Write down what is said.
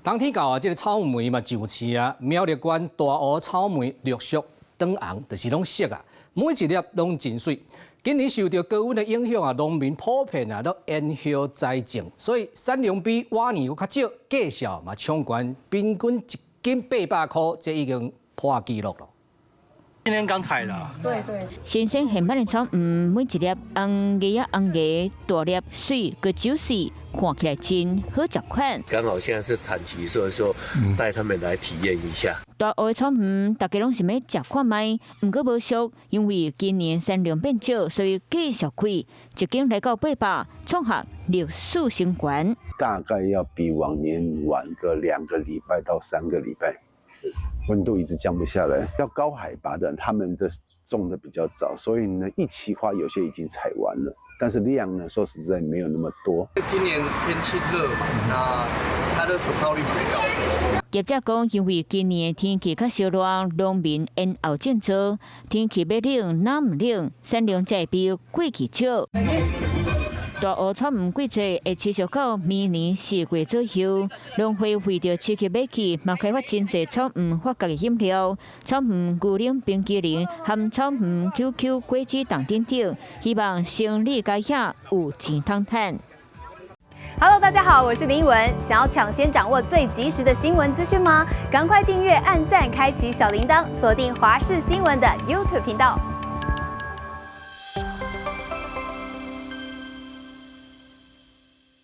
冬天到啊，這个草莓嘛上市啊，苗栗縣大湖草莓陸續轉紅，就是攏熟啊，每一粒攏真媠。今年受著高溫的影響啊，農民普遍啊都延後栽種，所以產量比往年閣較少，價數嘛衝懸，平均一斤800箍，這已經破紀錄了。今天剛採的。對對。新鮮現挽的草莓，每一粒紅芽仔紅芽，大粒媠，閣酒水，看起來真好食款。剛好現在是產期，所以說帶他們來體驗一下。大湖的草莓，大家攏想欲食看覓，毋過無俗，因為今年產量變少，所以繼續開，一斤來到800，創下歷史新高。大概要比往年晚個2個禮拜到3個禮拜。是。溫度一直降不下來，要高海拔的，他們的種的比較早，所以呢，一期花有些已經採完了，但是量呢，說實在沒有那麼多。今年天氣熱嘛，那它的損耗率蠻高的。業者講，因為今年天氣較燒熱，農民延後種植，天氣欲冷，若毋冷，產量才會比過去少。大湖草莓季節會持續到明年4月左右。農會為著刺激買氣，嘛開發真濟草莓發酵飲料、草莓牛奶冰淇淋含草莓 QQ 果汁凍等等，希望生理家遐有錢通趁。 Hello，大家好，我是林文。想要搶先掌握最及時的新聞資訊嗎？趕快訂閱、按讚、開啟小鈴鐺，鎖定華視新聞的 YouTube 頻道。